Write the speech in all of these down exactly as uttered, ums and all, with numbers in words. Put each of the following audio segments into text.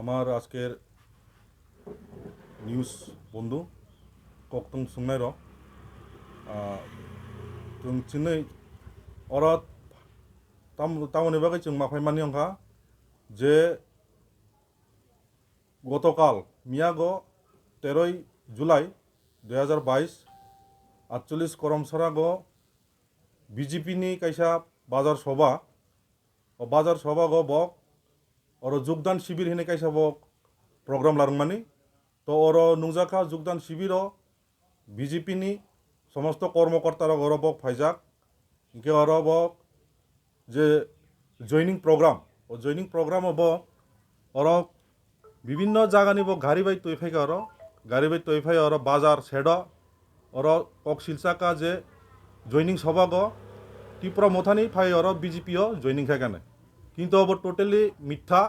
আমার আজকের নিউজ বন্ধু, koktwng swngnairok, ah, chwng chini oro tam-, tamoni bagwi chwng ma phaimani wngkha je gotokal miyago teroi July dui hazar bais, atchollis Koromsarago B J P ni kaisa bazar soba, o bazar sobago bok oro jugdan shibir hinwi kaisa bok program larwngmani. To oro nungjakha jugdan shibiro B J P ni somosto kormokortarok oro bok phaijak. Hinkhe oro bok je joining program, o joining program o bok oro bibinno jagani bo gari bai twi phaikha oro, gari bai twi phai oro bazar sedo, oro kok silsa ka je joining sobago Tipra Mothani phai oro B J P o joining khaikha hinwi. Kintu obo totally mitha,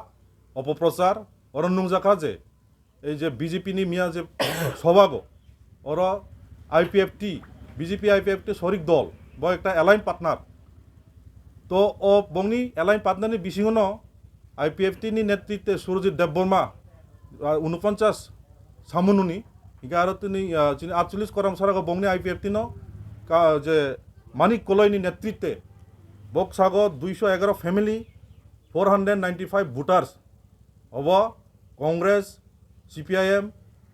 opoprochar, oro nungjakha je ei je B J P ni miya je sobago, oro I P F T, B J P I P F T sorik dol, bo ekta allied partner. To o bongni allied partner ni bisingo no I P F T ni netritwe Surajit Debbarma, ah, unoponchas samununi, hinkhe aro tini, ah, chini atchollis Koromsarago bongni I P F T no ka-, je Manik Koloi ni netritwe boksago duiso egaro family, four hundred ninety-five voters, obo Congress, C P I M,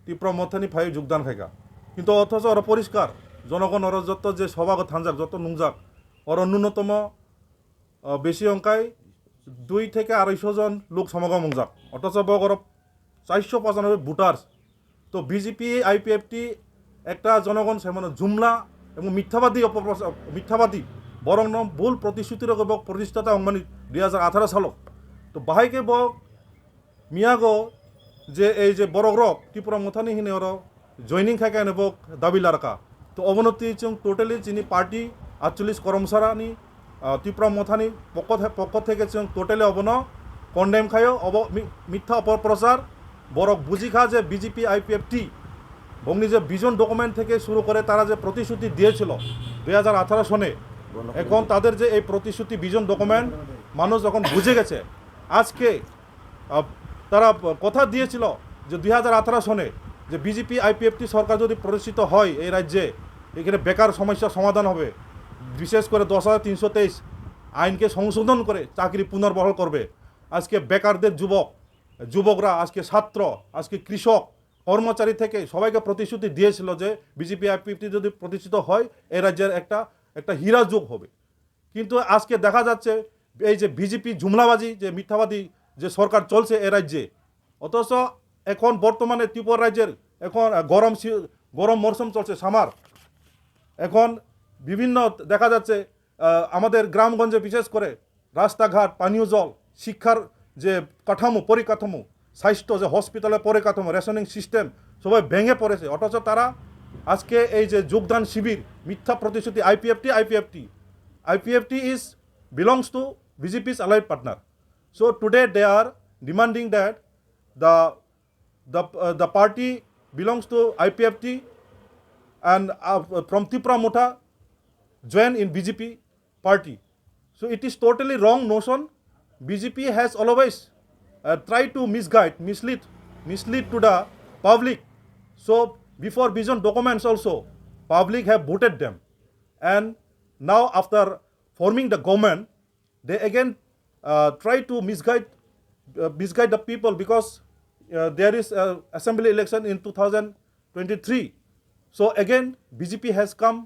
Tipra Mothani phai jogdan khaikha. Kintu othocho oro poriskar, jonogon oro joto je sobago thangjak, joto nungjak, oro nunotomo, ah, besi ongkai dui theke arai sho jon lok somogom wngjak. Othocho bok oro char sho pachanobboi voters. To B J P, I P F T ekta jonogon se mano jumla ebong mithabadi, opoprosa-, mithabadi. Borokno bul protisruti rok bok protistata wngmani dui hazar atharo salo. To bahai khe bok miyago je ei je borok rok Tipra Mothani hinwi oro joining khai khe bok dabi larka. To obono twi chwng totally chini party atchollis Koromsarani, ah, Tipra Mothani pokko the-, pokko theke chwng totally obono condemn khaio, obo mi-, mitha opoprochar, borok bujikha je B J P I P F T bongni je vision document থেকে শুরু করে তারা যে প্রতিশ্রুতি দিয়েছিল দুই হাজার আঠারো সনে, এখন তাদের যে এই প্রতিশ্রুতি ভিশন ডকুমেন্ট মানুষ যখন বুঝে গেছে, আজকে, আহ, তারা কথা দিয়েছিল যে দুই হাজার আঠারো সনে যে বিজেপি আইপিএফটি সরকার যদি প্রতিষ্ঠিত হয় এই রাজ্যে, এখানে বেকার সমস্যা সমাধান হবে, বিশেষ করে দশ হাজার তিনশো তেইশ আইনকে সংশোধন করে চাকরি পুনর্বহাল করবে। আজকে বেকারদের যুবক, যুবকরা, আজকে ছাত্র, আজকে কৃষক, কর্মচারী থেকে সবাইকে প্রতিশ্রুতি দিয়েছিল যে বিজেপি আইপিএফটি যদি প্রতিষ্ঠিত হয় এই রাজ্যের একটা, একটা হীরা যুগ হবে। কিন্তু আজকে দেখা যাচ্ছে এই যে বিজেপি জুমলাবাজি, যে মিথ্যাবাদী যে সরকার চলছে এ রাজ্যে, অথচ এখন বর্তমানে ত্রিপুরা রাজ্যের এখন, আহ, গরম সি-, গরম মরশুম চলছে, সামার। এখন বিভিন্ন দেখা যাচ্ছে, আহ, আমাদের গ্রামগঞ্জে বিশেষ করে রাস্তাঘাট, পানীয় জল, শিক্ষার যে কাঠামো, পরিকাঠামো, স্বাস্থ্য যে হসপিটালের পরিকাঠামো, রেশনিং সিস্টেম সবাই ভেঙে পড়েছে। অথচ তারা আজকে এই যে যোগদান শিবির, মিথ্যা প্রতিশ্রুতি, IPFT, IPFT, IPFT is belongs to বিজেপি's allied partner. So today they are demanding that the, the, uh, the party belongs to I P F T and, uh, from Tipra Motha join in B J P party. So it is totally wrong notion. B J P has always, uh, tried to misguide, mislead, mislead to the public. So before vision documents also, public have voted them. And now after forming the government, they again, uh, try to misguide, uh, misguide the people because, uh, there is a assembly election in two thousand twenty-three. So again, B J P has come.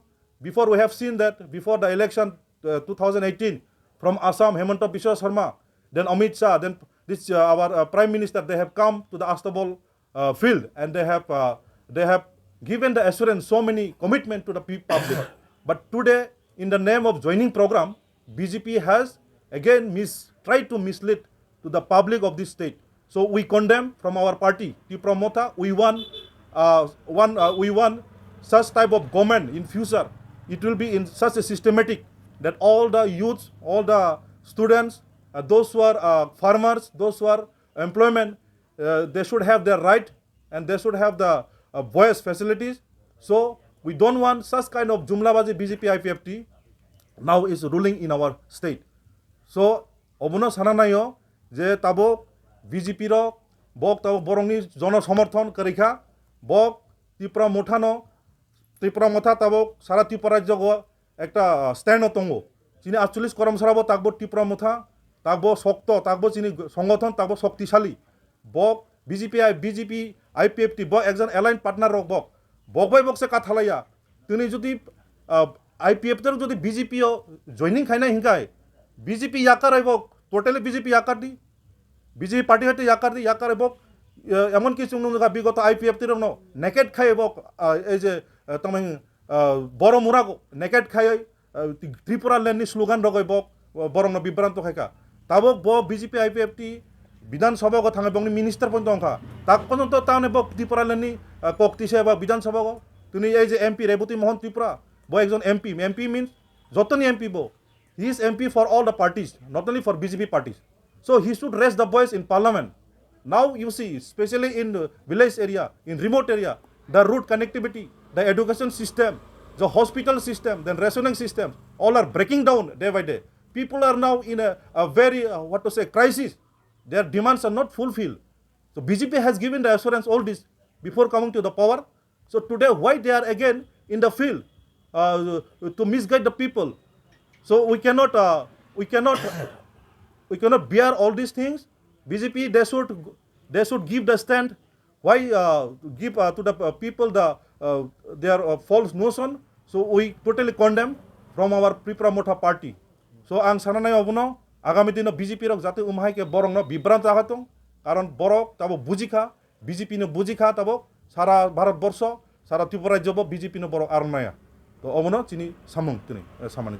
Before, we have seen that before the election, uh, two thousand eighteen, from Assam, Himanta Biswa Sarma, then Amit Shah, then this, uh, our, uh, Prime Minister, they have come to the Astabal, uh, field, and they have, uh, they have given the assurance, so many commitment to the pe-, public. But today, in the name of joining program, B J P has again mis-, tried to mislead to the public of this state. So we condemn from our party, Tipra Motha. We want, uh, one, uh, we want such type of government in future. It will be in such a systematic that all the youths, all the students, uh, those who are, uh, farmers, those who are employment, uh, they should have their right and they should have the, uh, voice facilities. So we don't want such kind of jumlabaji B J P I P F T now is ruling in our state. So obono sana naio je tabok B J P rok Bok tabok borokni jono somorthon kwrwi kha. Bok Tipra Mothano, Tipra Motha tabok sara Tipra rajyogo ekta, ah, stand o tongo. Chini aatcholish koromsarabo takbo Tipra Motha, takbo sokto, takbo chini songothon, takbo shoktisali. Bok B J P, I, B J P, I P F T, bok ekjon aligned partner rok bok. Bok bai bok se kathalaiya. Tini jodi, ah, I P F T rok jodi B J P o joining khainai hinkhai, B J P yakar bai bok, totally B J P yakar di. B J P party hate yakar di, yakar bai bok, eh, emon ki chwng nukha bigoto I P F T rok no naked khai bok, ah, ei je, eh, tamang, ah, boro mura naked khai, ah, Tripura land ni slogan rogoi bok, borok no bibranto khaikha. Tabok bo B J P I P F T Bidhan Sabha go thangwi bokni minister pon tongkha. Tak pon to tane bok Tripura land ni, ah, kok tise ba Bidhan Sabha go. Tini ei je M P Reboti Mohan Tripura, bo ekjon M P. M P means jotoni M P bo. He is M P for all the parties, not only for B J P parties. So he should raise the voice in parliament. Now you see, especially in the village area, in remote area, the road connectivity, the education system, the hospital system, then rationing system, all are breaking down day by day. People are now in a, a very, uh, what to say, crisis. Their demands are not fulfilled. So B J P has given the assurance all this before coming to the power. So today, why they are again in the field, uh, to misguide the people? So we cannot, uh, we cannot, we cannot bear all these things. B J P, they should, they should give the stand. Why, uh, give, uh, to the, uh, people the, uh, their, uh, false notion? So we totally condemn from our Tipra Motha party. So ang sananai obono, agami dino B J P rok jate umhai khe borokno bibranto ahatung, karon borok tabo bujikha, B J P no bujikha tabok, sara Bharat borsho, sara Tripura rajyo bo B J P no borok aronaya. To obono chini samung tini, eh, samani.